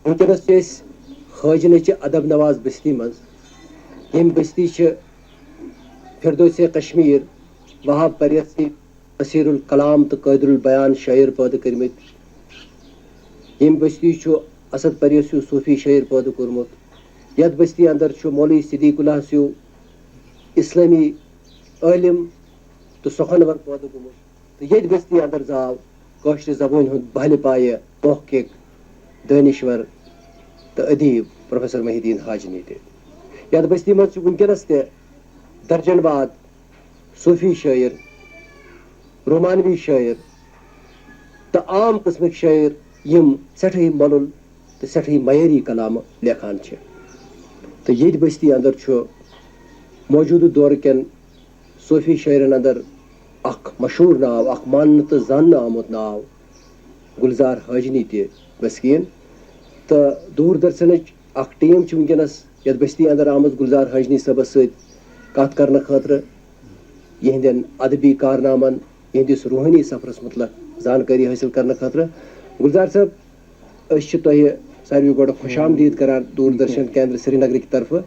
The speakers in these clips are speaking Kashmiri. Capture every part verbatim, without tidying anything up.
وٕنکیٚنَس چھِ أسۍ حٲجنٕچہِ ادب نواز بستی منٛز۔ ییٚمہِ بستی چھِ فردوسِ کشمیر، وہاب پریسی، اسیر الکلام تہٕ قٲدر البیان شٲعر پٲدٕ کٔرمٕتۍ۔ ییٚمہِ بستی چھُ اسد پریسیو صوفی شٲعر پٲدٕ کوٚرمُت۔ یتھ بستی اندر چھُ مولوی صدیق اللہ سیو اسلٲمی عٲلم تہٕ سخنور پٲدٕ گوٚمُت۔ تہٕ ییٚتہِ بستی اندر زاو کٲشرِ زبٲنۍ ہُنٛد بہلہِ پایہِ محقق، دٲنِشور تہٕ ادیب پروفیسر محی الدین حاجنی تہِ۔ یتھ بستی منٛز چھِ وٕنکیٚنس تہِ درجن واد صوفی شٲعر، رومانوی شٲعر تہٕ عام قٕسمٕکۍ شٲعر، یِم سٮ۪ٹھٕے مۄلُل تہٕ سٮ۪ٹھٕے معیٲری کلامہٕ لیکھان چھِ۔ تہٕ ییٚتہِ بستی اندر چھُ موجودٕ دورٕ کٮ۪ن صوفی شٲعرن اندر اکھ مشہوٗر ناو، اکھ ماننہٕ تہٕ زاننہٕ آمُت ناو گلزار حاجنی تہِ بسکیٖن۔ تہٕ دوٗر درشنٕچ اکھ ٹیٖم چھِ وٕنکیٚنس یتھ بستی اندر آمٕژ گلزار حاجنی صٲبس سۭتۍ کتھ کرنہٕ خٲطرٕ، یِہنٛدٮ۪ن ادبی کارنامن، یِہنٛدِس روحٲنی سفرس متعلق زانکٲری حٲصِل کرنہٕ خٲطرٕ۔ گلزار صٲب، أسۍ چھِ تۄہہِ ساروٕے گۄڈٕ خۄش آمدید کران دوٗردرشن کیندر سرینگرٕکہِ طرفہٕ،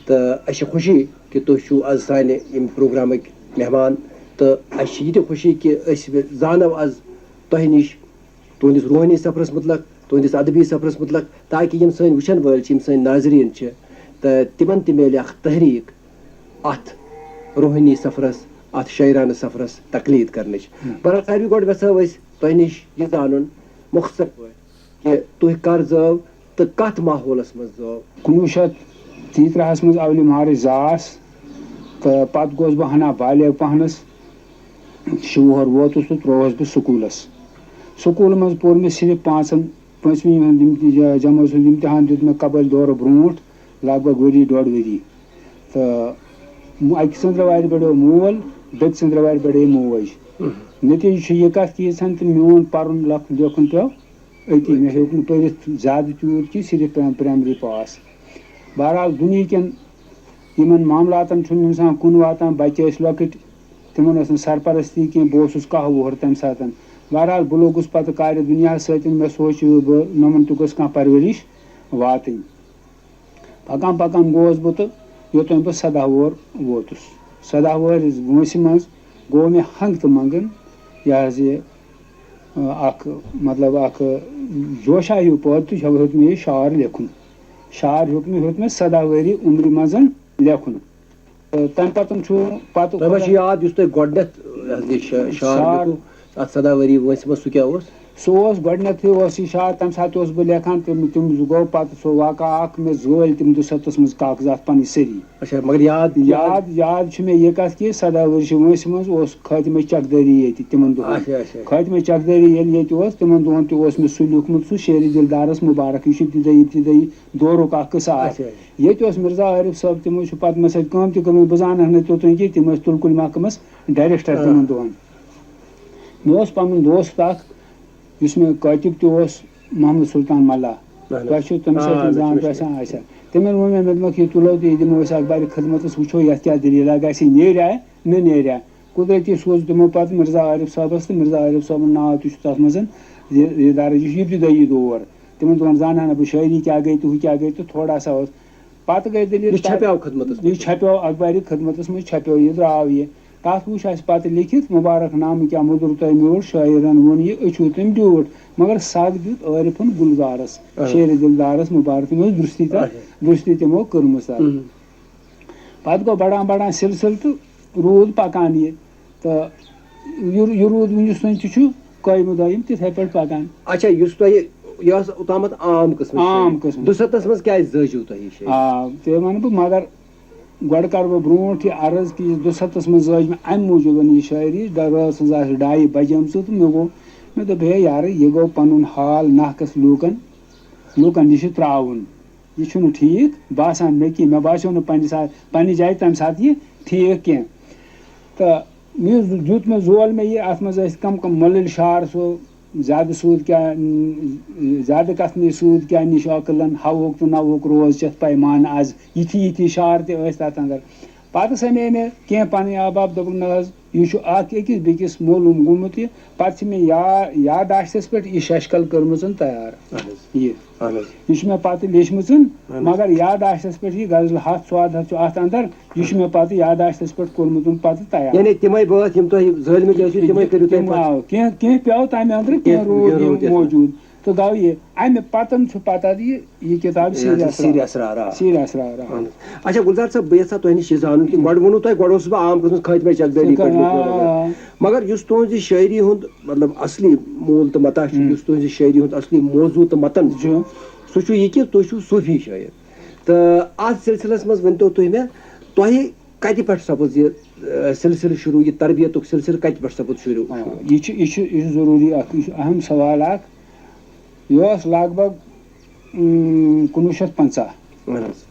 تہٕ اَسہِ چھِ خوشی کہِ تُہۍ چھِو از سانہِ ییٚمہِ پروگرامٕکۍ مہمان، تہٕ اَسہِ چھِ یہِ تہِ خوشی کہِ أسۍ زانو از تۄہہِ نِش تُہنٛدِس روحٲنی سفرس متعلق، تُہنٛدِس ادبی سفرس متعلق، تاکہِ یِم سٲنۍ وٕچھن وٲلۍ چھِ، یِم سٲنۍ ناظریٖن چھِ، تہٕ تِمن تہِ میلہِ اکھ تحریٖک اتھ روحٲنی سفرس، اتھ شٲعرانہٕ سفرس تقلید کرنٕچ۔ بہرحال، ساروٕے گۄڈٕ یژھو أسۍ تۄہہِ نِش یہِ زانُن مختصر پٲٹھۍ کہِ تُہۍ کر زٲو تہٕ کتھ ماحولس منٛز زٲو؟ کُنوُہ شیٚتھ تیٚیہِ ترٛہس منٛز اولہِ مارچ زاس تہٕ پتہٕ گوس بہٕ ہنا بالیغ پہنس، شُوہر ووتُس تہٕ ترووس بہٕ سکوٗلس۔ سکوٗلہٕ منٛز پوٚر مےٚ صرف پانٛژن، پٲنٛژمہِ ہُنٛد امت-، جمٲژ ہُنٛد امتحان دیُت مےٚ قبٲلۍ دورٕ برونٛٹھ لگ بگ ؤری ڈۄڈ ؤری۔ تہٕ مو-، اَکہِ ژٔنٛدرٕ وارِ بڑیو مول، بیٚکہِ ژٔنٛدرٕ وارِ بڑے موج۔ نتیٖجہٕ چھُ یہِ کَتھ کہِ ییٖژہن تہِ میون پَرُن لَکھ-، لیکھُن پیوٚو أتی، مےٚ ہیوٚک نہٕ پٔرِتھ زیادٕ تیوٗت کینٛہہ، صرف پرٛا-، پرٛایمری پاس۔ بہرحال، دُنہِکٮ۪ن یِمَن معاملاتَن چھُنہٕ اِنسان کُن واتان، بَچہِ ٲسۍ لۄکٕٹۍ، تِمَن ٲس نہٕ سرپرستی کینٛہہ، بہٕ اوسُس کاہ وُہُر تَمہِ ساتَن۔ بہرحال، بہٕ لوٚگُس پَتہٕ کارِ دُنیاہَس سۭتۍ، مےٚ سوٗنٛچ یہِ بہٕ نوٚمَن تہِ گوٚژھ کانٛہہ پَروَرِش واتٕنۍ۔ پکان پکان گوس بہٕ تہٕ یوٚتام بہٕ سداہ وُہُر ووتُس۔ سداہ وُہٕرِس وٲنٛسہِ منٛز گوٚو مےٚ ہنٛگ تہٕ منٛگن یہِ حظ یہِ، آ، اکھ، مطلب، اکھ جوشا ہیوٗ پٲدٕ تہٕ ہیوٚت مےٚ یہِ شعر لیکھُن۔ شعر ہیوٚت مےٚ، ہیوٚت مےٚ سداہ ؤہرِ عمرِ منٛز لیکھُن۔ تہٕ تَمہِ پَتہٕ چھُ پَتہٕ تۄہہِ ما چھُ یاد یُس تۄہہِ گۄڈٕنٮ۪تھ، یہِ حظ یہِ شا-، شعر شعر۔ لیوٚکھوٕ اَتھ سداہ ؤری وٲنٛسہِ منٛز، سُہ کیٛاہ اوس؟ سُہ اوس گۄڈٕنٮ۪تھٕے اوس یہِ شعر، تَمہِ ساتہٕ اوسُس بہٕ لیکھان، تِم، تِم زٕ گوٚو پَتہٕ سُہ واقعہ اَکھ، مےٚ زٲلۍ تِم دُسَتَس منٛز کاغذات پَنٕنۍ سٲری۔ اچھا، مگر یاد، یاد، یاد چھُ مےٚ یہِ کَتھ کہِ سداہ ؤرشہِ وٲنٛسہِ منٛز اوس خٲتمہِ چکدٲری ییٚتہِ تِمَن دۄہَن۔ اچھا، اچھا۔ خٲتمہِ چکدٲری ییٚلہِ ییٚتہِ اوس، تِمَن دۄہَن تہِ اوس مےٚ سُہ لیوٚکھمُت، سُہ شیرِ دِلدارَس مُبارک، یہِ چھُ ابتدٲیی، ابتدٲیی دورُک اَکھ قٕصہٕ اَکھ۔ اچھا۔ ییٚتہِ اوس مرزا عارف صٲب، تِمو چھُ پتہٕ مےٚ سۭتۍ کٲم تہِ کٔرمٕژ، بہٕ زانَکھ نہٕ توٚتام کینٛہہ، تِم ٲسۍ تُلکُلۍ محکمَس ڈایریکٹر آ۔ تِمَن دۄہَن۔ مےٚ اوس پَنُن دوست اَکھ، یُس مےٚ کٲتِب تہِ اوس، محمد سلطان ملا۔ اہن حظ۔ تۄہہِ چھُو تٔمِس آ، سۭتۍ مےٚ چھُ زان مےٚ چھُ پہچان، اچھا۔ تٔمۍ ووٚن مےٚ، مےٚ دوٚپمَکھ، یہِ تُلو تہٕ یہِ دِمو أسۍ اخبارِ خدمتَس، وٕچھو یَتھ کیٛاہ دٔلیٖلہ گژھِ، نیرِ ہا نہ نیرِ ہا۔ قدرتی سوٗز تِمو پتہٕ مرزا عارف صٲبس تہٕ مرزا عارف صٲبُن ناو تہِ چھُ تتھ منٛز، یہِ، یہِ درج، یہِ چھُ ابتدٲیی دور۔ تِمن دۄہن زانہٕ ہا نہٕ بہٕ شٲعری کیٛاہ گٔے تہٕ ہُہ کیٛاہ گٔے تہٕ تھوڑا سا اوس۔ پتہٕ گٔے دٔلیٖل یہِ تۄہہِ، چھپیو خدمتس یہِ منٛز؟ چھپیو اخبارِ خدمتس منٛز، چھپیو یہِ، درٛاو یہِ۔ تتھ وُچھ اسہِ پتہٕ لیکھِتھ، مبارک نامہٕ کیٛاہ مۄدُر تۄہہِ میوٗٹھ، شٲعرن ووٚن یہِ، أچھو تٔمۍ ڈیوٗٹھ۔ مگر سگ دیُت عٲرفن گُلزارس، آ۔ شیرِ دِلدارس مبارک، تٔمۍ ٲس درستی تتھ، اچھا۔ درستی تِمو کٔرمٕژ تتھ۔ اہم۔ پتہٕ گوٚو بڑان بڑان سلسلہٕ تہٕ روٗد پکان یہِ۔ تہٕ یہِ، یہِ روٗد وُنیُس تام تہِ چھُ قٲیمہٕ دٲیِم تِتھَے پٲٹھۍ پکان۔ اچھا، یُس تۄہہِ، یہِ ٲس اوٚتامَتھ عام قٕسمٕچ عام شٲعری۔ قٕسمٕچ۔ دُسَتَتھ منٛز کیٛازِ زٲجِو تۄہہِ یہِ شٲعری؟ آ، تہِ وَنہٕ بہٕ، مگر گۄڈٕ کَرٕ بہٕ برٛونٛٹھ یہِ عرض کہِ یہِ دُسَتَتھ منٛز زٲج مےٚ اَمہِ موٗجوٗب یہِ شٲعری، ڈ-، رٲژ ہٕنٛز آسہِ ڈایہِ بجیمژٕ تہٕ مےٚ گوٚو، مےٚ دوٚپ، ہے یارٕ، یہِ گوٚو پَنُن حال ناقص لوٗکَن، لوٗکَن نِش یہِ ترٛاوُن۔ یہِ چھُنہٕ ٹھیٖک باسان مےٚ کینٛہہ، مےٚ باسیو نہٕ پنٛنہِ ساتہٕ، پنٛنہِ جایہِ تَمہِ ساتہٕ یہِ ٹھیٖک کینٛہہ۔ تہٕ مےٚ یُس دیُت مےٚ زول مےٚ یہِ، اَتھ منٛز ٲسۍ کَم کَم مۄلٕلۍ شعر، سُہ زیادٕ سوٗد کیٛاہ، زیادٕ کَتھنٕے سوٗد کیٛاہ نِش عٲقلَن، ہَوہُک تہٕ نَوہُک روز چھِ اَتھ پیمانہٕ آز، یِتھی یِتھی شعر تہِ ٲسۍ تَتھ اَندَر۔ پتہٕ سمے مےٚ کینٛہہ پنٕنۍ احباب، دوٚپُکھ، نہ حظ، یہِ چھُ اکھ أکِس بیٚکِس معلوٗم گوٚمُت یہِ۔ پتہٕ چھِ مےٚ یا-، یادداشتس پٮ۪ٹھ یہِ ششکل کٔرمٕژ تیار۔ اہن حظ۔ یہِ۔ اہن حظ۔ یہِ چھُ مےٚ پتہٕ لیچھمٕژ، اہن حظ۔ مگر یادداشتس پٮ۪ٹھ یہِ غزل ہتھ ژور ہتھ چھُ اتھ اندر، یہِ چھُ مےٚ پتہٕ یادداشتس پٮ۪ٹھ کوٚرمُت پتہٕ تیار۔ یعنی تِمے بٲتھ یِم تۄہہِ زٲلمٕتۍ ٲسِو، تِمے کٔرِو تُہۍ تِم پتہٕ۔ آو۔ کینٛہہ، کینٛہہ پیٚو تَمہِ اندرٕ، کینٛہہ کینٛہہ روٗد روٗد یِم یَتھ منٛز۔ موجوٗد۔ تہٕ گوٚو یہِ، اَمہِ پتَن چھُ پتہٕ یہِ، یہِ کِتاب یہِ سیٖر حظ چھِ اَسرار۔ سیٖر اَسرار، آ۔ سیٖر اَسرار، آ۔ اہن حظ۔ اچھا، گُلزار صٲب، بہٕ یَژھٕ ہا تۄہہِ نِش یہِ زانُن کہِ گۄڈٕ ووٚنوُ تۄہہِ، گۄڈٕ اوسُس بہٕ عام قٕسمَس خٲطمَے چَک دٲری پٮ۪ٹھ آ، لیوٚکھمُت۔ آ۔ مگر یُس تُہٕنٛزِ شٲعری ہُنٛد، مطلب، اَصلی مول تہٕ متاہ چھُ، ہُم۔ یُس تُہٕنٛزِ شٲعری ہُنٛد اَصلی موضوع تہٕ متن چھُ، جُ۔ سُہ چھُ یہِ کہِ تُہۍ چھِو صوٗفی شٲعر۔ تہٕ اَتھ سلسلس منٛز ؤنۍتو تُہۍ مےٚ، تۄہہِ کَتہِ پٮ۪ٹھ سپُد یہِ، آ، سلسلہٕ شروٗع، یہِ تربیتُک سلسلہٕ کَتہِ پٮ۪ٹھ سپُد شروٗع؟ آ، یہِ چھُ، یہِ چھُ، یہِ چھُ ضروٗری اکھ، یہِ چھُ اہم سوال اکھ۔ یہِ اوس لگ بگ، اۭں، کُنوُہ شیٚتھ پنٛژاہ۔ اہن حظ۔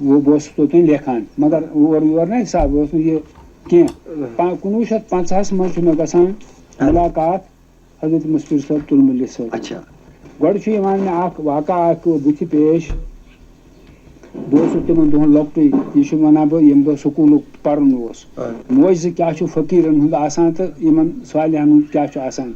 وۄنۍ بہٕ اوسُس توٚتام لیکھان، مگر اورٕ یور نہ حساب اوس نہٕ یہِ کینٛہہ۔ اہن۔ پا-، کُنوُہ شیٚتھ پنٛژاہَس منٛز چھُ مےٚ گژھان اہن۔ مُلاقات حضرت مُسفِر صٲب تُلمُلہِ صٲب۔ اچھا۔ گۄڈٕ چھُ یِوان مےٚ اکھ واقعہ اکھ بٕتھِ پیش۔ بہٕ اوسُس تِمن دۄہن لۄکٹُے، یہِ چھُ وَنان بہٕ ییٚمہِ دۄہ سکوٗلُک پَرُن اوس۔ آ۔ موجہِ زٕ کیٛاہ چھُ فقیٖرن ہُنٛد آسان تہٕ یِمن صالحن ہُنٛد کیٛاہ چھُ آسان۔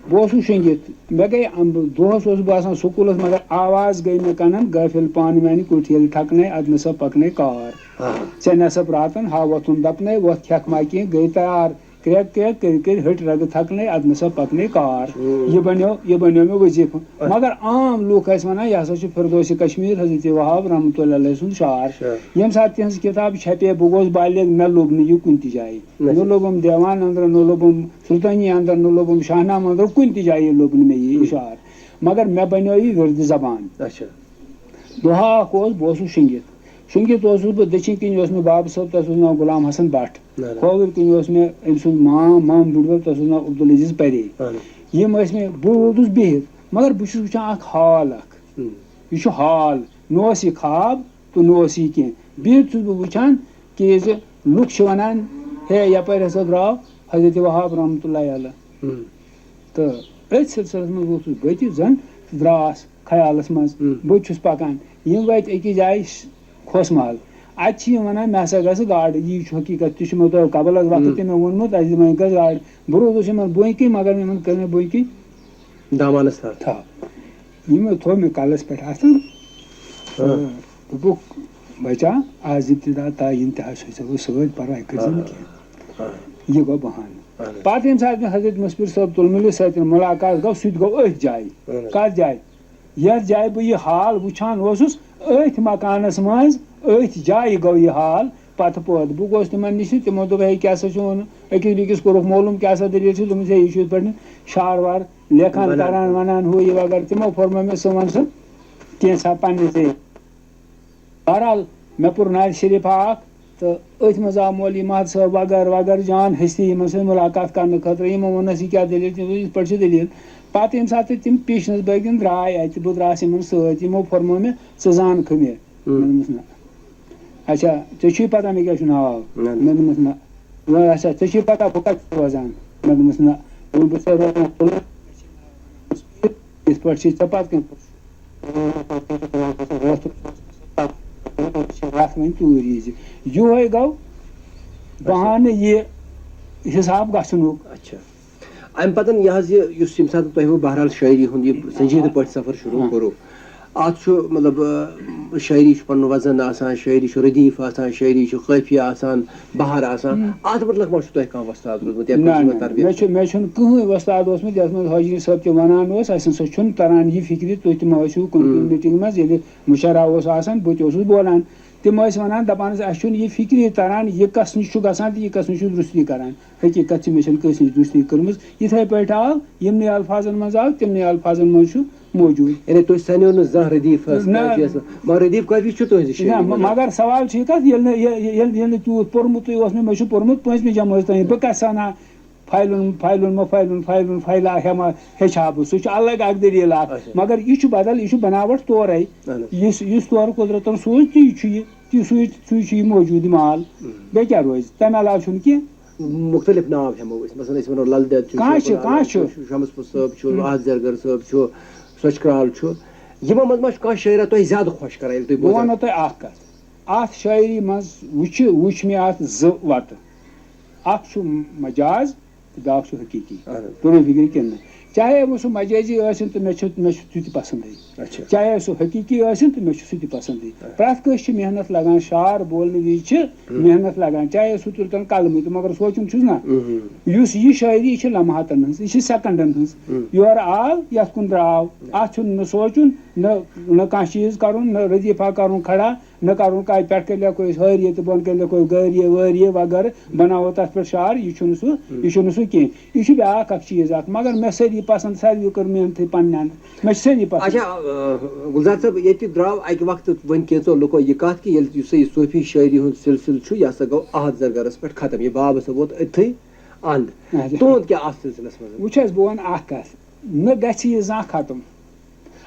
بہٕ اوسُس شۄنٛگِتھ، مےٚ گٔے اَم-، دۄہَس اوسُس بہٕ آسان سکوٗلَس، مگر آواز گٔے مےٚ کَنَن، غٲفِل پانہٕ میٛانہِ کُٹھۍ ییٚلہِ تھَکنَے، اَدٕ نہ سا پَکنَے کار۔ آ۔ ژےٚ نٮ۪صٕب راتَن ہا وۄتھُن دَپنَے، وۄتھ کھٮ۪کھ ما کینٛہہ، گٔے تیار۔ کرٛٮ۪ک کرٛٮ۪ک کٔرۍ کٔرۍ ۂٹۍ رَگہٕ تھَکنَے، اَدٕ نہ سا پَکنَے کار۔ ہُم۔ یہِ بَنیو، یہِ بَنیو مےٚ وظیٖفہٕ۔ اچھا۔ مگر عام لُکھ ٲسۍ وَنان، یہِ ہسا چھُ فردوسِ کشمیٖر حضرت وہاب رحمتہ اللہ علیہ سُنٛد شعر۔ شعر۔ ییٚمہِ ساتہٕ تِہٕنٛز کِتاب چھپے، بہٕ گوس بالغ، مےٚ لوٚب نہٕ یہِ کُنہِ تہِ جایہِ۔ نہ۔ نہ لوٚبُم دیوان اندر، نہ لوٚبُم سلطٲنی اندر، نہ لوٚبُم شاہنامہ اندر، کُنہِ تہِ جایہِ لوٚب نہٕ مےٚ یہِ ہُم۔ اِشعار۔ مگر مےٚ بَنیو یہِ وِردِ زبان۔ اچھا۔ دۄہا اکھ اوس، بہٕ اوسُس شۄنٛگِتھ۔ شۄنٛگِتھ اوسُس بہٕ، دٔچھِنۍ کِنۍ اوس مےٚ بابہٕ صٲب، تَس اوس ناو غلام حسن بٹ۔ نہ، نہ۔ کھووٕرۍ کِنۍ اوس مےٚ أمۍ سُنٛد مام، مام بٕڈبب، تَس اوس ناو عبدالعزیز پرے۔ اہن۔ یِم ٲسۍ مےٚ، بہٕ روٗدُس بِہِتھ، مگر بہٕ چھُس وٕچھان اکھ ہال اکھ۔ ہُم۔ یہِ چھُ ہال، نہ اوس یہِ خواب تہٕ نہ اوس یہِ کینٛہہ۔ بِہِتھ چھُس بہٕ وٕچھان کہِ زِ لُکھ چھِ وَنان، ہے، یَپٲرۍ ہسا درٛاو حضرت وہاب رحمتہ اللہ علیہ۔ ہُم۔ تہٕ أتھۍ سلسلس منٛز ووٚتھُس بہٕ تہِ زن تہٕ درٛاس خیالس منٛز۔ ہُم۔ بہٕ تہِ چھُس پکان۔ یِم وٲتۍ أکِس جایہِ س-، کھوسہٕ مال۔ اتہِ چھِ یِم ونان، مےٚ ہسا گژھِ گاڈٕ۔ یی چھُ حقیقت، تہِ چھُ مےٚ تۄہہِ قبل از وقت ہُم۔ تہِ مےٚ ووٚنمُت، اسہِ دِوان کٲنٛسہِ گاڈٕ۔ بہٕ روٗدُس یِمن بۄنۍ کِنۍ، مگر یِمن کٔر مےٚ بۄنۍ کِنۍ دامانس تھپھ۔ تھپھ۔ یِم مےٚ تھوٚو مےٚ کلس پٮ۪ٹھ اتھن۔ ہاں۔ تہٕ دوٚپُکھ، بچا، از ابتدا تا انتہا چھُے ژےٚ، گوٚو سۭتۍ پرواے کٔرۍ زِ نہٕ آ۔ کینٛہہ۔ آ۔ یہِ گوٚو بہانہٕ۔ اہن حظ۔ پتہٕ ییٚمہِ ساتہٕ مےٚ حضرت مُسفِر صٲب تُلمُلِس سۭتۍ مُلاقات گوٚو، سُہ تہِ گوٚو أتھۍ جایہِ۔ اہن حظ۔ کَتھ جایہِ؟ یَتھ جایہِ بہٕ یہِ حال وٕچھان اوسُس، أتھۍ مکانَس منٛز، أتھۍ جایہِ گوٚو یہِ حال پتہٕ پٲدٕ۔ بہٕ گوس تِمَن نِش تہٕ تِمو دوٚپ، ہے، کیٛاہ سا چھُ وَنُن؟ أکِس بیٚکِس کوٚرُکھ معلوٗم، کیٛاہ سا دٔلیٖل چھِ؟ دوٚپمَس، ہے، یہِ چھُ یِتھ پٲٹھۍ شعر وار لیکھان، وَنان۔ کَران، وَنان، ہُہ یہِ وغٲرٕ۔ تِمو فرمٲو مےٚ، ژٕ وَن سا کینٛژھا پنٛنہِ ذٔریعہٕ۔ بہرحال، مےٚ پوٚر نارِ شریٖفہ اکھ، تہٕ أتھۍ منٛز آو مولوی محد صٲب وغٲرٕ وغٲرٕ جان ہستی یِمن سۭتۍ مُلاقات کرنہٕ خٲطرٕ۔ یِمو ووٚننس، یہِ کیٛاہ دٔلیٖل؟ تِم دوٚپ، یِتھ پٲٹھۍ چھِ دٔلیٖل۔ پتہٕ ییٚمہِ ساتہٕ تِم پیشنس بٲگۍ تِم درٛاے اتہِ، بہٕ درٛاس یِمن سۭتۍ، یِمو فرموو مےٚ، ژٕ زانکھٕ مےٚ؟ ہُم۔ مےٚ دوٚپمس، نہ۔ اچھا، ژےٚ چھُے پتہ مےٚ کیٛاہ چھُ ناو؟ نہ، نہ۔ مےٚ دوٚپمس، نہ۔ وۄنۍ اچھا، ژےٚ چھُے پتہ بہٕ کتہِ چھُس روزان؟ مےٚ دوٚپمس، نہ۔ دوٚپُن، بہٕ چھُسے روزان پُلوامہِ۔ یِتھ پٲٹھۍ چھُے ژےٚ پتہٕ کَنۍ وَتھ وۄنۍ توٗرۍ یی زِ۔ یِہوٚے گوٚو بہانہٕ یہِ حِساب گژھنُک۔ اچھا۔ اَمہِ پَتہٕ یہِ حظ یہِ، یُس ییٚمہِ ساتہٕ تۄہہِ وۄنۍ بہرحال شٲعری ہُنٛد یہِ سنجیدٕ پٲٹھۍ سفر شروٗع ہاں۔ کوٚروٕ، اَتھ چھُ مطلب، آ، شٲعری چھُ پَنُن وزن آسان، شٲعری چھُ ردیٖف آسان، شٲعری چھُ قٲفیہِ آسان، بہار آسان۔ ہم۔ اَتھ مُتعلق ما چھُ تۄہہِ کانٛہہ وۄستاد روٗدمُت یا نہ، کٲنٛسہِ نہ، منٛز تربیت مےٚ چھُ، کٔرمٕژ؟ مےٚ چھُنہٕ کٕہٕنۍ وۄستاد اوسمُت، یَتھ منٛز حٲجی صٲب تہِ وَنان اوس، اَسہِ ہسا چھُنہٕ تَران یہِ فِکرِ، تُہۍ تہِ ما ٲسِو کُنہِ کُنہِ ہم۔ میٖٹِنٛگ منٛز، ییٚلہِ مُشاعرہ اوس آسان، بہٕ تہِ اوسُس بولان۔ تِم ٲسۍ وَنان، دَپان ٲسۍ، اَسہِ چھُنہٕ یہِ فِکرِ تَران، یہِ کَس نِش چھُ گژھان تہٕ یہِ کَس نِش چھُ درُستی کَران۔ حقیٖقت چھِ، مےٚ چھَنہٕ کٲنٛسہِ نِش درُستی کٔرمٕژ۔ یِتھَے پٲٹھۍ آو، یِمنٕے الفاظن منٛز آو، تِمنٕے الفاظن منٛز چھُ موجوٗد۔ یعنی تُہۍ سَنیو نہٕ زانٛہہ ردیٖف نہ۔ قٲفیَس منٛز؟ مگر ردیٖف قٲفی چھُ تُہٕنٛزِ شٲعری نہ، منٛز؟ مگر سوال چھُ یہِ کَتھ، ییٚلہِ نہٕ، ییٚلہِ، ییٚلہِ، ییٚلہِ نہٕ تیوٗت پوٚرمُتُے اوس مےٚ، مےٚ چھُ پوٚرمُت پٲنٛژمہِ جمٲژ تام، بہٕ کَتہِ سَنہٕ ہا فاعلُن، فاعلُن، مفعلُن، فاعلُن، فاعلہ ہٮ۪مہٕ ہا، ہیٚچھِ ہا بہٕ، سُہ چھُ الگ اَکھ دٔلیٖل اَکھ۔ اچھا۔ مگر یہِ چھُ بدل، یہِ چھُ بناوٹ تورے۔ اہن حظ۔ یُس، یُس تورٕ قۄدرتن سوٗز، تی چھُ یہِ، تی سُے، سُے چھُ یہِ موجوٗد مال۔ اہن۔ بیٚیہِ کیٛاہ روزِ؟ تَمہِ علاوٕ چھُنہٕ کینٛہہ۔ مُختٔلِف ناو ہٮ۪مو أسۍ، مثلاً أسۍ وَنو لل دٮ۪د چھُ، کانٛہہ چھُ، شیخ کانٛہہ العالم چھُ۔ چھُ، شمس پوٗر صٲب چھُ، اہن۔ احد زرگر صٲب چھُ، سۄچھ کرٛال چھُ۔ یِمو منٛز ما چھُ کانٛہہ شٲعرا تۄہہِ زیادٕ خۄش کران ییٚلہِ تُہۍ بہٕ بوزان وَنو تۄہہِ اکھ کَتھ۔ اَتھ شٲعری منٛز وٕچھِ وٕچھ مےٚ اَتھ زٕ وَتہٕ۔ اَکھ چھُ مجاز تہٕ بیٛاکھ چھُ حقیٖقی۔ اہن حظ۔ توٚرُو فِکرِ کِنہٕ نہ؟ چاہے وۄنۍ سُہ مجٲزی ٲسِن تہٕ مےٚ چھُ مےٚ چھُ سُہ تہِ پَسنٛدٕے۔ اچھا۔ چاہے سُہ حقیٖقی ٲسِن تہٕ مےٚ چھُ سُہ تہِ پَسنٛدٕے۔ اہن۔ پرٛٮ۪تھ کٲنٛسہِ چھِ محنت لَگان، شعر بولنہٕ وِزِ چھِ محنت لَگان، چاہے سُہ تُلتَن قلمٕے تہٕ مگر سونٛچُن چھُس نہ۔ اہم۔ یُس یہِ شٲعری چھِ لمحاتَن ہٕنٛز، یہِ چھِ سیکنڈَن ہٕنٛز۔ اہم۔ یورٕ آو، یَتھ کُن درٛاو، اَتھ چھُنہٕ نہ سونٛچُن، نہ نہ کانٛہہ چیٖز کَرُن، نہ ردیٖفہ کَرُن کھڑا، نہ کَرُن کَتہِ پٮ۪ٹھ کَنہِ لیکھو أسۍ ہٲریہِ تہٕ بۄن کَنہِ لیکھو گٲریہِ وٲریہِ وغٲرٕ، بَناوو تَتھ پٮ۪ٹھ شعر، یہِ چھُنہٕ سُہ، یہِ چھُنہٕ سُہ کینٛہہ۔ یہِ چھُ بیٛاکھ اَکھ چیٖز اَکھ، مگر مےٚ سٲری پَسنٛد، ساروِیو کٔر محنتٕے پنٛنٮ۪ن، مےٚ چھِ سٲری پَسنٛد۔ اچھا، آ، گُلزار صٲب، ییٚتہِ درٛاو اَکہِ وقتہٕ وۄنۍ کینٛژو لُکو یہِ کَتھ کہِ ییٚلہِ یُس سا یہِ صوٗفی شٲعری ہُنٛد سِلسِلہٕ چھُ، یہِ ہسا گوٚو احد زرگرَس پٮ۪ٹھ ختم۔ یہِ باب ہسا ووت أتھٕے اَنٛد۔ اچھا۔ تُہُنٛد کیٛاہ اَتھ سِلسِلَس منٛز؟ وٕچھ حظ، بہٕ وَنہٕ اَکھ کَتھ، نہ گژھِ یہِ زانٛہہ ختم۔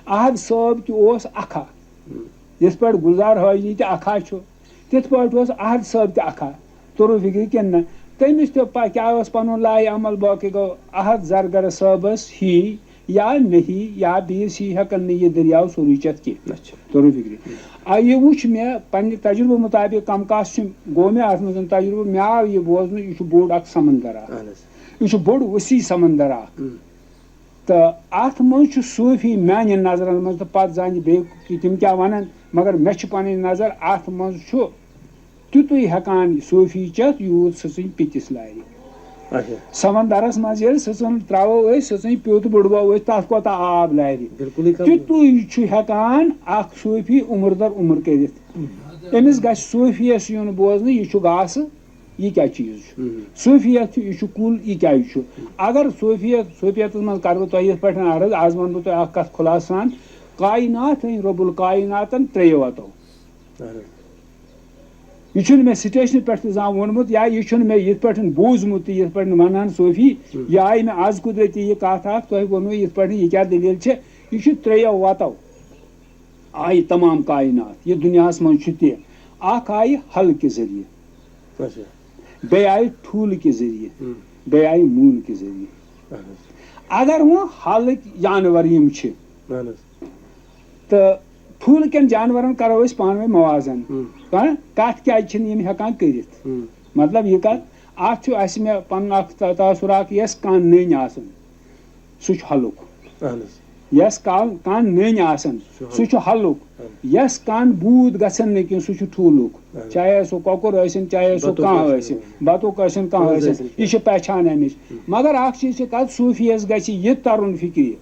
احد صٲب تہِ اوس اَکھا، یِتھ پٲٹھۍ گُلزار حٲجی تہِ اَکھا چھُ، تِتھ پٲٹھۍ اوس احد صٲب تہِ اَکھا۔ توٚرُو فِکرِ کِنہٕ نہ؟ تٔمِس تہِ پَ-، کیٛاہ اوس پَنُن لایہِ عمل، باقٕے گوٚو احد زرگرٕ صٲبَس ہی یا نہیں یا بیٚیِس ہی ہٮ۪کَن نہٕ یہِ دٔریاو سورُے چٮ۪تھ کینٛہہ۔ اچھا۔ توٚرُو فِکرِ؟ آ، یہِ وُچھ مےٚ پنٛنہِ تجربہٕ مُطابق، کم کاس چھُ گوٚو مےٚ اَتھ منٛز تجربہٕ، مےٚ آو یہِ بوزنہٕ، یہِ چھُ بوٚڑ اَکھ سمندر اَکھ۔ اہن حظ۔ یہِ چھُ بوٚڑ وسیع سمندر اَکھ۔ اہم۔ تہٕ اَتھ منٛز چھُ صوٗفی میٛانٮ۪ن نظرَن منٛز، تہٕ پَتہٕ زانہِ بیٚیہِ کہِ تِم کیٛاہ وَنَن، مگر مےٚ چھِ پَنٕنۍ نظر، اَتھ منٛز چھُ تیُتُے ہٮ۪کان صوٗفی چٮ۪تھ، یوٗت سٕژٕنۍ پِتِس لارِ۔ اچھا۔ سمندرَس منٛز ییٚلہِ سٕژَن ترٛاوو أسۍ، سٕژٕنۍ پیوٚت بٕڑباوو أسۍ، تَتھ کوٗتاہ آب لارِ؟ بِلکُلٕے کَم۔ تیُتُے چھُ ہٮ۪کان اَکھ صوٗفی عُمر در عُمر کٔرِتھ۔ أمِس گژھِ صوٗفیَس یُن بوزنہٕ، یہِ چھُ گاسہٕ، یہِ کیٛاہ چیٖز چھُ؟ اہم۔ صوٗفیت چھُ، یہِ چھُ کُل، یہِ کیٛازِ چھُ؟ اگر صوٗفیت، صوٗفیتَس منٛز کَرٕ بہٕ تۄہہِ یِتھ پٲٹھۍ عرض، آز وَنہٕ بہٕ تۄہہِ اَکھ کَتھ خُلاصہٕ سان، کائنات أنۍ رب الکائناتَن ترٛیٚیو وَتو۔ اہن حظ۔ یہِ چھُنہٕ مےٚ سٹیشنہٕ پٮ۪ٹھ تہِ زانٛہہ ووٚنمُت، یا یہِ چھُنہٕ مےٚ یِتھ پٲٹھۍ بوٗزمُتٕے، یِتھ پٲٹھۍ وَنان صوٗفی، ہم۔ یہِ آیہِ مےٚ آز قُدرتی یہِ کَتھ اَکھ، تۄہہِ ووٚنوٕ یِتھ پٲٹھۍ یہِ کیٛاہ دٔلیٖل چھِ، یہِ چھُ ترٛیٚیو وَتو آیہِ تمام کائنات، یہِ دُنیاہَس منٛز چھُ تہِ۔ اَکھ آیہِ حل کہِ ذٔریعہٕ، اچھا۔ بیٚیہِ آیہِ ٹھوٗلہٕ کہِ ذٔریعہٕ، ہم۔ بیٚیہِ آیہِ موٗل کہِ ذٔریعہٕ۔ اہن حظ۔ اگر وۄنۍ حلٕکۍ جانور یِم چھِ، اہن حظ۔ تہٕ ٹھوٗلہٕ کٮ۪ن جانورن کرو أسۍ پانہٕ ؤنۍ موازن۔ ہم۔ ہاں؟ کتھ کیازِ چھِنہٕ یِم ہٮ۪کان کٔرِتھ؟ ہم۔ مطلب یہِ کتھ، اتھ چھُ اسہِ مےٚ پنُن اکھ تا-، تاثر اکھ، یۄس کانٛہہ نٔنۍ آسان، سُہ چھُ حلُک۔ اہن حظ۔ یۄس کانٛہہ، کانٛہہ نٔنۍ آسان، سُہ چھُ سُہ چھُ حلُک۔ اہن۔ یۄس کانٛہہ بوٗد گژھن نہٕ کینٛہہ، سُہ چھُ ٹھوٗلُک۔ اہن۔ چاہے سُہ کۄکُر ٲسِن، چاہے سُہ بطُخ کانٛہہ ٲسِن۔ ٲسِن، بطُخ ٲسِن، کانٛہہ کانٛہہ ٲسِن، ٲسِن۔ یہِ چھِ پہچان امِچ۔ مگر اکھ چیٖز چھِ کتھ، صوٗفیس گژھِ یہِ ترُن فکرِ۔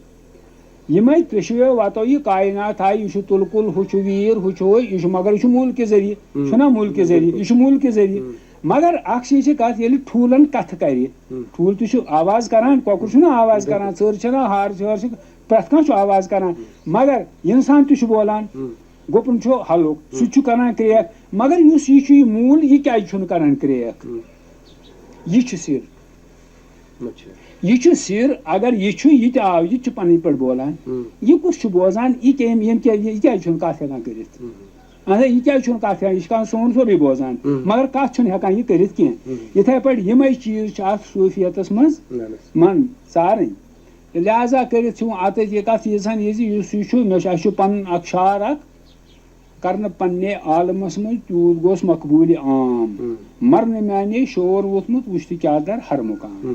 یِمے ترٛیٚشوَے وَتو یہِ کائنات آیہِ، یہِ چھُ تُلہٕ کُل، ہُہ چھُ ویٖر، ہُہ چھُ ہُہ، یہِ چھُ، مگر یہِ چھُ موٗل کہِ ذٔریعہٕ، ہم۔ چھُنہ موٗل کہِ ذٔریعہٕ، بِلکُل۔ یہِ چھُ موٗل کہِ ذٔریعہٕ۔ ہم۔ مگر اکھ چیٖز چھِ کَتھ، ییٚلہِ ٹھوٗلَن کَتھٕ کَرِ، ہم۔ ٹھوٗل تہِ چھُ آواز کَران، کۄکُر چھُنہ آواز بِلکُل۔ کَران، ژٔر چھَنہ، ہار چھِ، ہٲر چھِ، پرٛٮ۪تھ کانٛہہ چھُ آواز کَران، مگر اِنسان تہِ چھُ بولان، ہم۔ گُپُن چھُ ہَلُک، سُہ تہِ چھُ کَران کرٛیک، مگر یُس یہِ چھُ یہِ موٗل، یہِ کیٛازِ چھُنہٕ کَران کرٛیک؟ ہم۔ یہِ چھُ سِر۔ اچھا۔ یہِ چھُ سِر، اگر یہِ چھُ، یہِ تہِ آو، یہِ تہِ چھُ پنٕنۍ پٲٹھۍ بولان۔ ہم۔ یہِ کُس چھُ بوزان؟ یہِ کیٚمۍ، ییٚمۍ کیٛازِ، یہِ کیٛازِ چھُنہٕ کَتھ ہٮ۪کان کٔرِتھ؟ ہم۔ اَہَن سا، یہِ کیٛازِ چھُنہٕ کَتھ ہٮ۪کان؟ یہِ چھُ کَران سون سورُے بوزان، ہم۔ مگر کَتھ چھُنہٕ ہٮ۪کان یہِ کٔرِتھ کینٛہہ۔ ہم۔ یِتھَے پٲٹھۍ یِمَے چیٖز چھِ اَتھ صوٗفیتَس منٛز اہن حظ۔ من ژارٕنۍ۔ تہٕ لہذا کٔرِتھ چھِ وۄنۍ اَتَتھ یہِ کَتھ ییٖژ ہَن یہِ زِ یُس یہِ چھُ، مےٚ چھُ، اَسہِ چھُ پَنُن اَکھ شعر اَکھ، کرنہٕ پننے عالمس منٛز تیوٗت گوس مقبوٗلِ عام۔ ہم۔ مرنہٕ میانے شور ووٚتھمُت وُچھ تہٕ کیٛاہ در ہر مُقام۔ ہم۔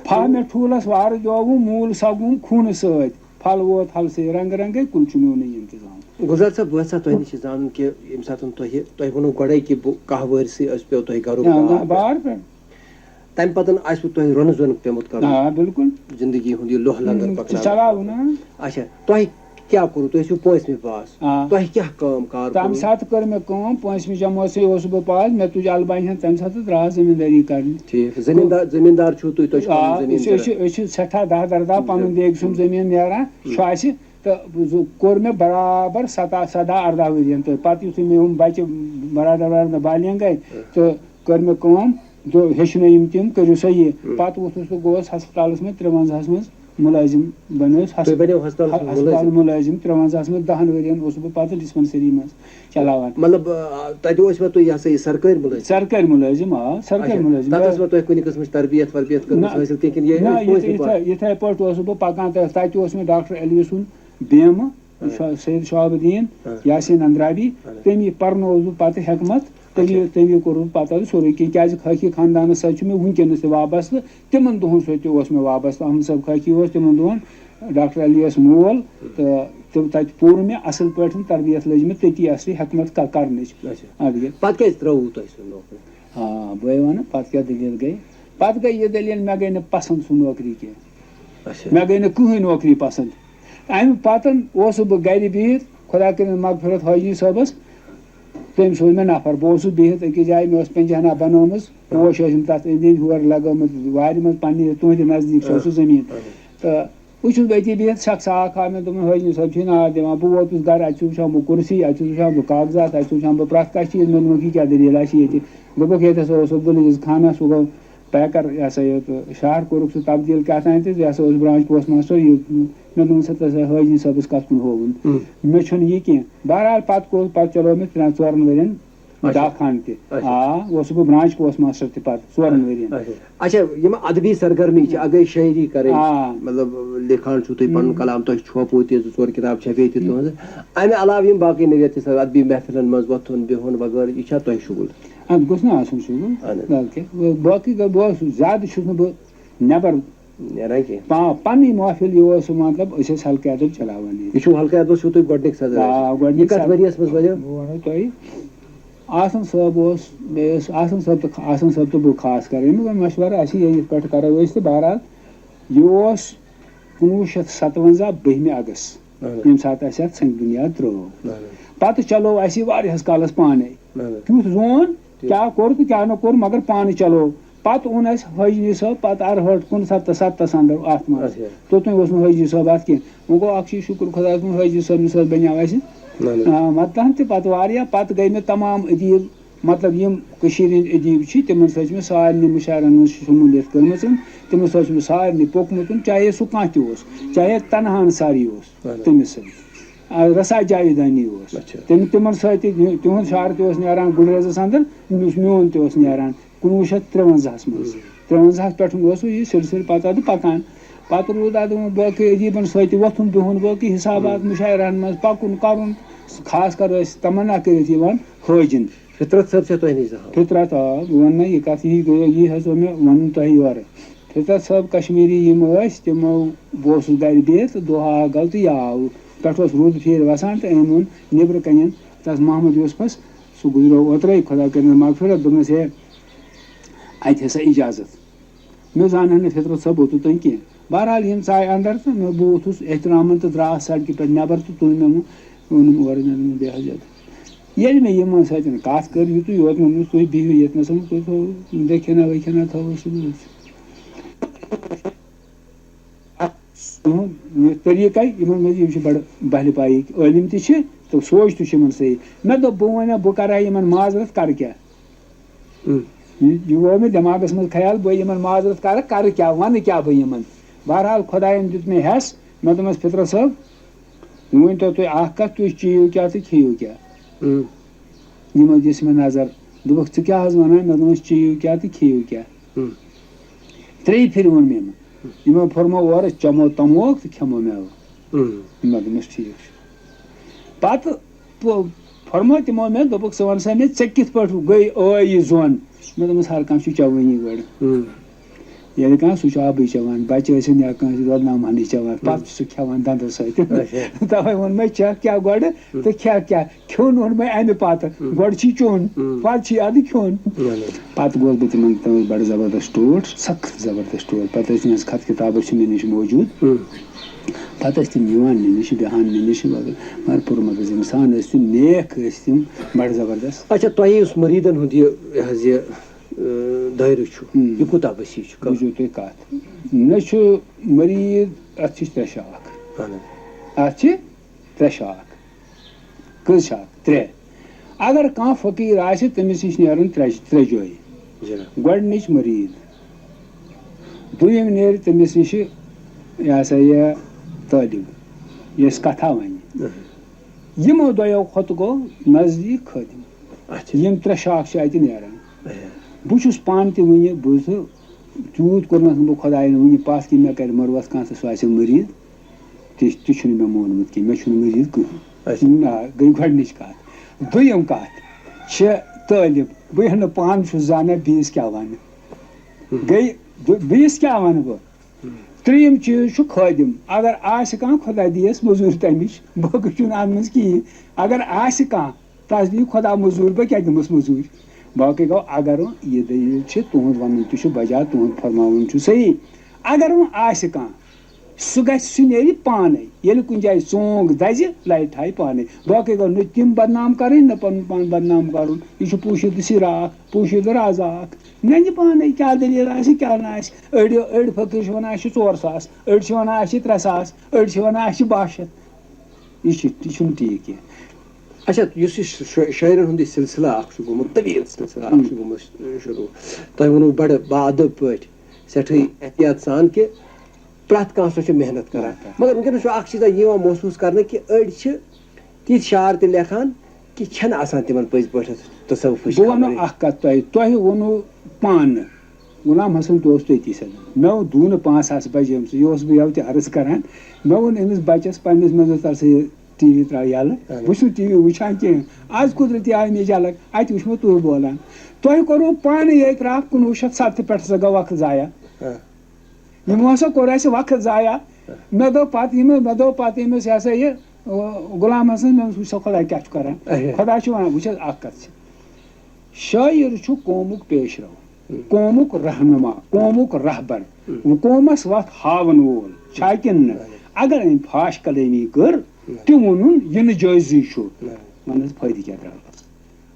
پھاہ مےٚ ٹھوٗلس وارٕ گیووُم موٗل سگوم خوٗنہٕ سۭتۍ۔ پھل ووت ہلسٕے رنگہٕ رنگے کُل چھُ میونُے انتظام۔ گُلزار صٲب، بہٕ یژھا تۄہہِ نِش یہِ زانُن کہِ ییٚمہِ ساتہٕ تۄہہِ، تۄہہِ ووٚنوُ گۄڈے کہِ بہٕ کاہ وٲرۍسٕے ٲسۍ پیوٚو تۄہہِ گرُک آ، بار۔ بار پٮ۪ٹھ۔ تَمہِ پَتہٕ آسِوٕ تۄہہِ رۄنہٕ زۄنہٕ پیوٚمُت کَرُن۔ آ، بِلکُل۔ زِندگی ہُنٛد یہِ لوہ لنگر ہُم، پَکناونہٕ چلاوُن، خٲطرٕ۔ آ۔ اچھا، تۄہہِ کیٛاہ کوٚروٕ؟ تُہۍ ٲسِو پٲنٛژمہِ پاس۔ آ۔ تۄہہِ کیٛاہ کٲم کار تَمہِ کوٚروٕ؟ ساتہٕ کٔر مےٚ کٲم، پٲنٛژمہِ جمٲژ اوسُس بہٕ پاس، مےٚ تُج البانہِ ہن، تَمہِ ساتہٕ درٛاس زٔمیٖندٲری کَرنہِ۔ ٹھیٖک۔ زٔمیٖندار، زٔمیٖندار چھُو تُہۍ، تۄہہِ چھُو آ، پَنُن زٔمیٖن أسۍ، أسۍ چھِ، ضروٗرت؟ أسۍ چھِ سٮ۪ٹھاہ دَہ دَرداہ پَنُن ہُم۔ دیگہِ سُنٛد زٔمیٖن نیران، ہُم۔ چھُ اَسہِ، تہٕ زُ-، کوٚر مےٚ برابر سَداہ، سَداہ اَرداہ ؤرِین تہٕ پَتہٕ یُتھُے مےٚ یِم بَچہِ برادر برادر بالینٛغ گٔے، ہُم۔ تہٕ کٔر مےٚ کٲم، دو-، ہیٚچھنٲیِم تِم، کٔرِو سا یہِ۔ ہُم۔ پَتہٕ ووٚتھُس تہٕ گوس ہسپتالَس منٛز ترٛوَنزاہَس منٛز مُلٲزِم بَنیوس۔ تُہۍ ہسپتال، بَنیوٕ ہسپتالَس منٛز ہسپتال مُلٲزِم؟ مُلٲزِم، ترٛوَنزاہَس منٛز دَہَن ؤرِین اوسُس بہٕ پَتہٕ ڈِسپَنسٔری منٛز چلاوان۔ مطلب، آ، تَتہِ اوسوا تُہۍ، یہِ ہسا یہِ، سرکٲرۍ مُلٲزِم؟ سرکٲرۍ مُلٲزِم، آ، سرکٲرۍ اچھا، مُلٲزِم۔ تَتھ ٲسوا تۄہہِ کُنہِ قٕسمٕچ تربیت وربیت کٔرمٕژ نہ، حٲصِل کِنہٕ یہِ نہ، أمۍ پٲٹھۍ یِتھَے، پٲٹھۍ؟ یِتھَے، یِتھَے پٲٹھۍ اوسُس بہٕ پَکان، تہٕ تَتہِ اوس مےٚ ڈاکٹر علوی سُنٛد بیمہٕ۔ شا-، سید شہاب الدین، یاسین اندرابی، تٔمی پرنووُس بہٕ پتہٕ حکمت، تٔمی، تٔمی کوٚر بہٕ پتہٕ سورُے کینٛہہ، کیازِ خٲکی خاندانس سۭتۍ چھُ مےٚ وٕنکیٚنس تہِ وابستہٕ، تِمن دۄہن سۭتۍ تہِ اوس مےٚ وابستہٕ، احمد صٲب خٲکی اوس تِمن دۄہن ڈاکٹر علی یس مول، تہٕ تِم تتہِ پوٚر مےٚ اصل پٲٹھۍ، تربیت لٔج مےٚ تٔتی اصلی حکمت ک-، کرنٕچ۔ اچھا۔ اَدٕ کیٛاہ۔ پتہٕ کیٛازِ ترٛٲووٕ تۄہہِ سُہ نوکری؟ آ، بہٕ ہے وَنہٕ، پَتہٕ کیٛاہ دٔلیٖل گٔے؟ پَتہٕ گٔے یہِ دٔلیٖل، مےٚ گٔے نہٕ پَسنٛد سُہ نوکری کینٛہہ۔ اچھا۔ مےٚ گٔے نہٕ کٕہٕنۍ نوکری پَسنٛد۔ اَمہِ پَتہٕ اوسُس بہٕ گَرِ بِہِتھ، خۄدا کٔرِنۍ مغفرت حٲجی صٲبَس، تٔمۍ سوٗز مےٚ نفر۔ بہٕ اوسُس بِہِتھ أکِس جایہِ، مےٚ ٲس پنجہنا بَنٲومٕژ، پوش ٲسۍ یِم تَتھ أنٛدۍ أنٛدۍ ہورٕ لَگٲومٕتۍ وارِ منٛز پنٛنہِ، تُہٕنٛدِ نزدیٖک چھُ سُہ زٔمیٖن۔ تہٕ بہٕ چھُس أتی بِہِتھ، شخص اکھ آو مےٚ دوٚپُن، "حٲجی صٲب چھُے نار دِوان۔" بہٕ ووتُس گرٕ، اَتہِ وٕچھان بہٕ کُرسی، اَتہِ وٕچھان بہٕ کاغذات، اَتہِ وٕچھان بہٕ پرٛٮ۪تھ کانٛہہ چیٖز۔ مےٚ دوٚپمَکھ، "یہِ کیٛاہ دٔلیٖلہ چھِ ییٚتہِ؟" دوٚپُکھ، "ییٚتہِ ہسا اوس عبدالعزیز خانَس، سُہ گوٚو پیکر، یہِ ہسا یہِ، تہٕ شہر کوٚرُکھ سُہ تبدیٖل کیٛاہ تام، تہٕ یہِ ہسا اوس برانچ پوسٹ ماسٹر۔" یہِ مےٚ دوٚپمَس، "ہتا سا حٲجی صٲبَس کَتھ کُن ہووُن؟" مےٚ چھُنہٕ یہِ کینٛہہ۔ بہرحال، پَتہٕ کوٚر، پَتہٕ چلوو مےٚ ترٛٮ۪ن ژورَن ؤرِین اچھا۔ ڈاک خانہٕ تہِ۔ اچھا۔ آ، اوسُس بہٕ برانچ پوسٹ ماسٹر تہِ پَتہٕ ژورَن ؤرِین۔ اچھا۔ اچھا، یِم ادبی سرگرمی چھِ، اگرے شٲعری کرٕنۍ، آ۔ مطلب، لیکھان چھُو تُہۍ پنُن کلام، تۄہہِ چھُوپو تہِ، زٕ ژور کِتاب چھپے تہِ تُہنٛزٕ۔ امہِ علاوٕ یِم باقٕے نگٲرۍ تہِ سر، ادبی محفلن منٛز وۄتھُن بِہُن وغٲرٕ، یہِ چھا تۄہہِ شُغل؟ اتھ گوٚژھ نہٕ آسُن شُغل۔ اہن حظ۔ بلکہِ باقٕے گوٚو، بہٕ اوسُس، زیادٕ چھُس نہٕ بہٕ نٮ۪بر نیران کینٛہہ۔ پا-، پنٕنۍ محفل یہِ اوس، مطلب، أسۍ ٲسۍ حلقہٕ ادب چلاوان ییٚتہِ۔ یہِ چھُو حلقہٕ ادبس چھُو تُہۍ گۄڈٕنِکۍ صدر آ، ٲسمٕتۍ۔ گۄڈٕنِکۍ یہِ کتھ صدر۔ ؤرِیس منٛز بنیو؟ بہٕ ونہو تۄہہِ، آسن صٲب اوس، بیٚیہِ اوس آسن صٲب تہٕ، آسن صٲب تہٕ بہٕ خاص کر، أمۍ کوٚر مشورٕ، اَسہِ یہِ یِتھ پٲٹھۍ کرو أسۍ تہٕ بہرحال یہِ اوس کُنوُہ شیٚتھ ستوَنزاہ بٔہمہِ اگست، اہن حظ۔ ییٚمہِ ساتہٕ اَسہِ اَتھ سنگ بُنیاد ترٲو۔ اہن حظ۔ پتہٕ چلوو اَسہِ یہِ واریاہس کالس پانے۔ اہن حظ۔ کیُتھ زون، ٹھیٖک۔ کیٛاہ کوٚر تہٕ کیٛاہ نہٕ کوٚر، مگر پانہٕ چلوو۔ پتہٕ اوٚن اَسہِ حٲجی صٲب، پتہٕ ارہٲٹ کُنسَتتھ تہٕ ستتھس اندر اَتھ منٛز۔ اچھا۔ توٚتام اوس نہٕ حٲجی صٲب اَتھ کینٛہہ۔ وۄنۍ گوٚو اکھ چیٖز، شُکر خۄدایَس کُن، حٲجی صٲبنہِ سۭتۍ بنیٛاو اَسہِ، اہن حظ۔ آ، مدتہن تہِ پتہٕ واریاہ۔ پتہٕ گٔے مےٚ تمام ادیٖب، مطلب، یِم کٔشیٖرِ ہٕنٛدۍ ادیٖب چھِ، تِمن سۭتۍ چھِ مےٚ سارنٕے مُشاعرن منٛز شموٗلیت کٔرمٕژ، تِمن سۭتۍ چھُ مےٚ سارنٕے پوٚکمُت، چاہے سُہ کانٛہہ تہِ اوس، چاہے تنہا انصاری اوس، اہن حظ۔ تٔمِس سۭتۍ۔ آ، رسا جاویدانی اوس۔ اچھا۔ تٔمۍ، تِمن سۭتۍ تہِ، تِہُنٛد شعر تہِ اوس نیران گُلریزس اندر، یُس میون تہِ اوس نیران کُنوُہ شیٚتھ ترٛوَنزاہَس منٛز۔ ترٛوَنزاہَس پٮ۪ٹھ اوس یہِ سلسلہٕ پتہٕ ادٕ پکان۔ پتہٕ روٗد ادٕ وۄنۍ باقٕے ادیٖبن سۭتۍ تہِ وۄتھُن بِہُن، باقٕے حسابات مُشاعرن منٛز پکُن کرُن، خاص کر ٲسۍ تمنا کٔرِتھ یِوان حٲجِن۔ فطرت صٲب چھا تۄہہِ نِش زانٛہہ آمُت؟ فطرت، آ، بہٕ وَنہٕ نا یہِ کَتھ، یی گٔے، یی حظ ووٚن مےٚ وَنُن تۄہہِ یورٕ۔ فطرت صٲب کشمیٖری یِم ٲسۍ، تِمو، بہٕ اوسُس گَرِ بِہِتھ تہٕ دۄہ آو گَل تہٕ یہِ آو۔ پٮ۪ٹھٕ اوس روٗد پھیٖرۍ وَسان تہٕ أمۍ ووٚن نیٚبرٕ کَنٮ۪ن تَس محمد یوسفَس، سُہ گُزریو اوترَے، خۄدا کٔرِنَس مغفرت، دوٚپنَس، "ہے، اَتہِ ہسا اِجازت۔" مےٚ زانہٕ نہٕ فطرت صٲب اوتُتھ تام کینٛہہ۔ بہرحال، یِم ژاے اندر تہٕ مےٚ، بہٕ ووٚتھُس احترامن تہٕ درٛاس سڑکہِ پٮ۪ٹھ نٮ۪بر تہٕ تُل مےٚ ووٚن، ووٚنُم اورٕ، مےٚ دوٚپمَس، "بیٚہہ حضرت۔" ییٚلہِ مےٚ یِمن سۭتۍ کتھ کٔر، یُتُے یوت مےٚ ووٚنمَس، "تُہۍ بِہِو ییٚتنَس، تُہۍ تھٲوِو لیکھِنا ویکھِنا تھٲوِو سُہ بِہِتھ۔" تُہُنٛد یہِ طریٖقے، یِمن منٛز یِم چھِ بڑٕ بہلہِ پایِکۍ عٲلِم تہِ چھِ تہٕ سونچ تہِ چھِ یِمن صحیح۔ مےٚ دوٚپ، بہٕ وَنہٕ، بہٕ کرٕ ہا یِمن معذرت، کرٕ کیٛاہ؟ ہم۔ یہِ، یہِ گوٚو مےٚ دٮ۪ماغس منٛز خیال، بہٕ یِمن معذرت کرٕ، کرٕ کیٛاہ، وَنہٕ کیٛاہ بہٕ یِمن؟ بہرحال، خۄدایَن دیُت مےٚ ہٮ۪س، مےٚ دوٚپمَس، "فطرت صٲب، وۄنۍ تو تُہۍ اکھ کتھ، تُہۍ چیٚیِو کیٛاہ تہٕ کھیٚیِو کیٛاہ؟" ہم۔ یِمو دِژ مےٚ نظر، دوٚپُکھ، "ژٕ کیٛاہ حظ وَنان؟" مےٚ دوٚپمَس، "چیٚیِو کیٛاہ تہٕ کھیٚیِو کیٛاہ؟" ہم۔ ترٛیٚیہِ پھِرِ ووٚن مےٚ یِمن۔ یِمو فرموو، "اورٕ چٮ۪مو تموک تہٕ کھٮ۪مو مٮ۪وٕ۔" ہم۔ مےٚ دوٚپمَس، "ٹھیٖک چھُ۔" پتہٕ پو-، فرموو تِمو مےٚ، دوٚپُکھ، "ژٕ وَن سا مےٚ، ژےٚ کِتھ پٲٹھۍ گٔے، ٲے یہِ زوٚن؟" مےٚ دوٚپمَس، "ہر کانٛہہ چھُ چٮ۪وٲنی گۄڈٕ۔" ہم۔ ییٚلہِ کانٛہہ سُہ چھُ آبٕے چٮ۪وان، بَچہٕ ٲسِن یا کٲنٛسہِ دۄد نَمہٕ ہَنٕے چٮ۪وان، پَتہٕ چھُ سُہ کھٮ۪وان دَنٛدَس سۭتۍ۔ اچھا۔ تَوَے ووٚن مےٚ، "چَکھ کیٛاہ گۄڈٕ تہٕ کھٮ۪کھ کیٛاہ؟" کھیوٚن اوٚن مےٚ اَمہِ پَتہٕ، گۄڈٕ چھُے چیوٚن، پَتہٕ چھُے اَدٕ کھیوٚن۔ پَتہٕ گوس بہٕ تِمَن، تِم ٲسۍ بَڑٕ زبردست ٹوٹھ، سخت زبردست ٹوٹھ۔ پَتہٕ ٲسۍ تِہِنٛز خط کِتاب ٲسۍ مےٚ نِش موجوٗد۔ پتہٕ ٲسۍ تِم یِوان مےٚ نِش، بیٚہان مےٚ نِش، مگر، مگر پُرمغز اِنسان ٲسۍ تِم، نیک ٲسۍ تِم، بڑٕ زبردست۔ اچھا، تۄہہِ یُس مُریٖدن ہُنٛد یہِ، یہِ حظ یہِ، ٲ، دٲیرٕ چھُ، ہُم۔ یہِ کوٗتاہ وسیع چھُ؟ بوٗزِو تُہۍ کتھ، مےٚ چھُ مُریٖد، اتھ چھِ ترٛےٚ شاخ۔ اہن حظ۔ اتھ چھِ ترٛےٚ شاخ۔ کٔژ چھِ اَتھ؟ ترٛےٚ۔ اگر کانٛہہ فقیٖر آسہِ، تٔمِس نِش نیرَن ترٛےٚ، ترٛےٚ جایہِ۔ جِناب۔ گۄڈٕنِچ مُریٖد، دوٚیِم نیرِ تٔمِس نِش، یہِ ہسا یہِ، طٲلب، یۄس کَتھا وَنہِ۔ اہم۔ یِمو دۄیو کھۄتہٕ گوٚو نزدیٖک خٲدِم۔ اچھا۔ یِم ترٛےٚ شاخ چھِ اَتہِ نیران۔ اہم۔ بہٕ چھُس پانہٕ تہِ وٕنہِ، بہٕ چھُس تیوٗت کوٚرنَس نہٕ بہٕ خۄدایَن وٕنہِ پَتھ کہِ مےٚ کَرِ مُروَت کانٛہہ تہٕ سُہ آسہِ مُریٖد۔ تہِ تہِ چھُنہٕ مےٚ مونمُت کینٛہہ، مےٚ چھُنہٕ مٔزیٖد کٕہٕنۍ۔ اچھا۔ نہ، گٔے گۄڈٕنِچ کَتھ۔ دوٚیِم کَتھ چھِ طٲلب، بہٕ ہٮ۪مہٕ نہٕ پانہٕ چھُس زانان بیٚیِس کیٛاہ وَنہٕ۔ ہُم۔ گٔے، بہٕ، بیٚیِس کیٛاہ وَنہٕ بہٕ؟ ہُم۔ ترٛیٚیِم چیٖز چھُ خٲدِم۔ اگر آسہِ کانٛہہ، خۄدا دِیَس مٔزوٗرۍ تَمِچ، باقٕے چھُنہٕ اَتھ منٛز کِہیٖنۍ۔ اگر آسہِ کانٛہہ، تَس دِیہِ خۄدا مٔزوٗرۍ، بہٕ کیٛاہ دِمَس مٔزوٗرۍ؟ باقٕے گوٚو، اگر وۄنۍ یہِ دٔلیٖل چھِ، تُہُنٛد وَنُن تہِ چھُ بجا، تُہُنٛد فرماوُن چھُ صحیح۔ اگر وۄنۍ آسہِ کانٛہہ، سُہ گژھِ، سُہ نیرِ پانَے۔ ییٚلہِ کُنہِ جایہِ ژونٛگ دَزِ، لَرِ تھایہِ پانَے۔ باقٕے گوٚو نہٕ تِم بدنام کَرٕنۍ، نہ پَنُن پان بدنام کَرُن۔ یہِ چھُ پوٗشِدٕ سِرا اَکھ، پوٗشِدٕ رازا اَکھ۔ نَنہِ پانَے کیٛاہ دٔلیٖل آسہِ، کیٛاہ نہٕ آسہِ۔ أڑۍ، أڑۍ فقیٖر چھِ وَنان، اَسہِ چھِ ژور ساس، أڑۍ چھِ وَنان، اَسہِ چھِ ترٛےٚ ساس، أڑۍ چھِ وَنان، اَسہِ چھِ باہ شیٚتھ۔ یہِ چھِ، یہِ چھُنہٕ ٹھیٖک کینٛہہ۔ اچھا، یُس یہِ شٲ-، شٲعرَن ہُنٛد یہِ سلسلہٕ اَکھ چھُ گوٚمُت، طویٖل سلسلہٕ اَکھ ہُم۔ چھُ گوٚمُت شروٗع۔ تۄہہِ ووٚنوُ بَڑٕ باادب پٲٹھۍ، سٮ۪ٹھٕے احتیاط سان کہِ پرٛٮ۪تھ کانٛہہ ہسا چھُ محنت کران۔ محنت کران۔ مگر وٕنکیٚنَس چھُ اَکھ چیٖزا یِوان محسوٗس کرنہٕ کہِ أڑۍ چھِ تِتھۍ شعر تہِ لیکھان کہِ چھَنہٕ آسان تِمن پٔزۍ پٲٹھۍ تصوفٕچ بہٕ وَنو خبرٕے۔ اَکھ کَتھ تۄہہِ، تۄہہِ ووٚنوُ پانہٕ، غلام حسن تہِ اوس تٔتی سۭتۍ۔ مےٚ دوٚپ نہٕ پانٛژھ ساس بجے أمۍ سٕے، یہِ اوسُس بہٕ یَوٕ تہِ عرض کران۔ مےٚ ووٚن أمِس بچس پنٛنِس، مےٚ دوٚپ، "ژٕ ہسا یہِ ٹی وی ترٛاو یَلہٕ، اہن۔ بہٕ چھُس نہٕ ٹی وی وٕچھان کینٛہہ، آز قُدرتی آے مےٚ جلک، اَتہِ وٕچھ مےٚ تُہۍ بولان۔ تۄہہِ کوٚروُ پانہٕ ییٚتہِ راتھ کُنوُہ شیٚتھ ستہٕ پٮ۪ٹھ سا گوٚو وقت ضایع۔ آ۔ یِمو ہسا کوٚر اَسہِ وقت ضایع۔" آ۔ مےٚ دوٚپ پتہٕ یِمو، مےٚ دوٚپ پتہٕ ییٚمِس، یہِ ہسا یہِ، غلام حسن، مےٚ ووٚنُس، "وٕچھ سا خۄداے کیٛاہ چھُ کران؟" اہے۔ خۄداے چھُ وَنان، وٕچھ حظ، اَکھ کَتھ چھِ، شٲعِر چھُ قومُک پیش رو، ہُم۔ قومُک رہنما، قومُک رہبر، ہُم۔ قومَس وَتھ ہاوَن وول چھا کِنہٕ نہٕ؟ اہے۔ اگر أمۍ فاش کلٲمی کٔر، اہے۔ تہِ ووٚنُن، یہِ نہٕ جٲیزٕے چھُ، اہے۔ وَن حظ، فٲیدٕ کیٛاہ درٛاو؟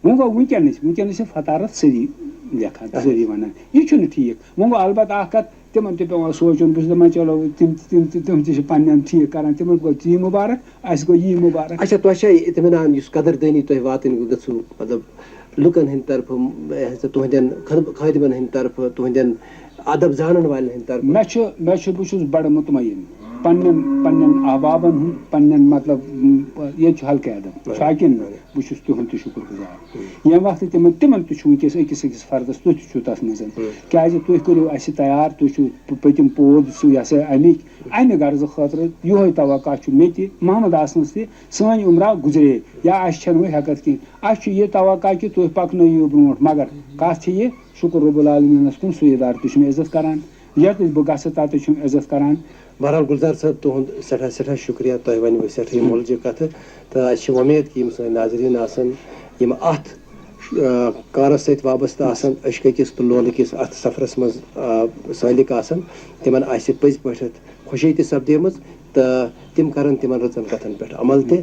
وۄنۍ گوٚو وٕنکیٚنٕچ، وٕنکیٚنٕچ چھِ فطارت سٲری لیکھان، اہن۔ سٲری وَنان، یہِ چھُنہٕ ٹھیٖک۔ وۄنۍ گوٚو البتہ اَکھ کَتھ، تِمَن تہِ پٮ۪وان سونٛچُن، بہٕ چھُس دَپان، چلو، تِم تہِ، تِم تہِ، تِم تہِ چھِ پنٛنٮ۪ن ٹھیٖک کَران، تِمَن گوٚو تی مُبارک، اَسہِ گوٚو یی مُبارک۔ اچھا، تۄہہِ چھا اطمینان یُس قدردٲنی تۄہہِ واتٕنۍ گٔژھِو، مطلب، لُکَن ہٕنٛدِ طرفہٕ، یہِ ہسا تُہٕنٛدٮ۪ن خد-، خٲدمَن ہٕنٛدِ طرفہٕ، تُہٕنٛدٮ۪ن ادب زانَن والٮ۪ن ہٕنٛدِ طرفہٕ؟ مےٚ چھُ، مےٚ چھُ، بہٕ چھُس بَڑٕ مطمئن پنٛنٮ۪ن، پنٛنٮ۪ن احبابَن ہُنٛد، پنٛنٮ۪ن، مطلب، م، ییٚتہِ چھُ حلقہٕ ادب، چھا کِنہٕ نہٕ؟ بہٕ چھُس تِہُنٛد تہِ شُکُر گُزار۔ ییٚمہِ وقتہٕ تِمن، تِمن تہِ چھُ وٕنکیٚس أکِس أکِس فردس، تُہۍ تہِ چھِو تَتھ منٛز۔ کیٛازِ تُہۍ کٔرِو اَسہِ تیار، تُہۍ چھِو پ-، پٔتِم پوٗر سُہ، یہِ ہسا، اَمِکۍ، اَمہِ غرضہٕ خٲطرٕ یِہوٚے توقع چھُ مےٚ تہِ، محمد حسنس تہِ، سٲنۍ عمرا گُزرے یا اَسہِ چھَنہٕ وۄنۍ ہٮ۪کتھ کِہیٖنۍ۔ اَسہِ چھُ یہِ توقع کہِ تُہۍ پَکنٲیِو برونٛٹھ، مگر کَتھ چھِ یہِ، شُکُر رب العالمینس کُن، سُہ ادارٕ تہِ چھُ مےٚ عزت کران، ییٚتٮ۪تھ بہٕ گژھٕ تَتٮ۪تھ چھُم عزت کران۔ بہرحال گُلزار صٲب، تُہُنٛد سٮ۪ٹھاہ، سٮ۪ٹھاہ شُکریہ، تۄہہِ ؤنِو أسۍ سٮ۪ٹھاہ یہِ مۄلجہِ کَتھٕ، تہٕ اَسہِ چھِ وۄمید کہِ یِم سٲنۍ ناظریٖن آسَن، یِم اَتھ، آ، کارَس سۭتۍ وابستہٕ آسَن، عشقہٕ کِس تہٕ لولہٕ کِس اَتھ سفرَس منٛز، آ، سٲلِک آسَن، تِمَن آسہِ پٔزۍ پٲٹھۍ خوشی تہِ سپدیمٕژ، تہٕ تِم کَرَن تِمَن رٕژَن کَتھَن پٮ۪ٹھ عمل تہِ۔